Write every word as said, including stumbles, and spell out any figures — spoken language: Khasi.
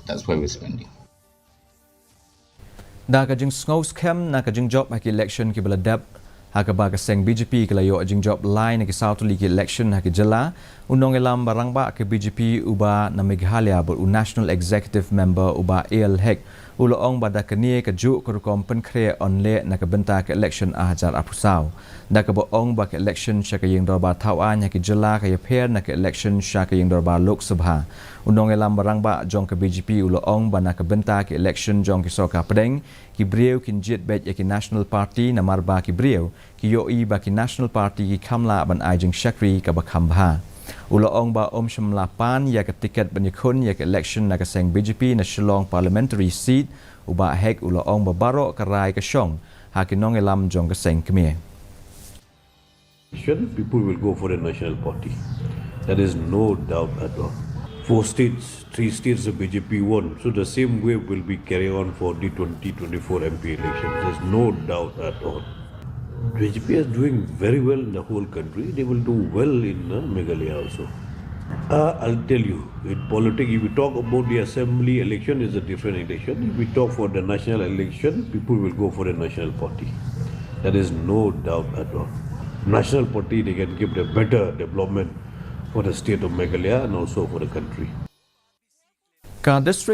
That's why we're spending. Da ka jingsngew skhem na ka jingjop ha ki election ki ba la dep, ha kaba ka seng B J P ka la ïoh jingjop lai na ki saw tylli ki election ha ki jylla, u nongïalam ba rangbah ka B J P uba na Meghalaya bad u National Executive Member u Bah A L Hek, u la ong ba da kane ka juh ka rukom pynkhreh yn leh na ka bynta ka election ar hajar arphew saw. Da kaba ong ba ka election sha ka ïing dorbar thaw aiñ ha ki jylla ka ïapher na ka election sha ka ïing dorbar Lok Sabha, u nongïalam ba rangbah jong ka B J P u la ong ba na ka bynta ka election jong ki sorkar pdeng, ki briew kin jied beit ïa ki National Party namar ba ki briew ki ïohi ba ki National Party ki kham lah ban ai jingshakri kaba kham bha. U la ong ba um shym la pan ïa ka tiket ban ïakhun ïa ka election na ka seng B J P na Shillong Parliamentary Seat, u Bah Hek u la ong ba baroh ka rai ka shong ha ki nongïalam jong ka seng kmie. Election, people will go for a national party. There is no doubt at all. Four states, three states the B J P won. So the same wave will be carried on for the twenty twenty-four M P election. There's no doubt at all. B J P is doing very well in the whole country. They will do well in uh, Meghalaya also. Uh, I'll tell you, in politics, if we talk about the assembly election, is a different election. If we talk for the national election, people will go for a national party. There is no doubt at all. National party, they can give the better development for the state of Meghalaya and also for the country. Ka district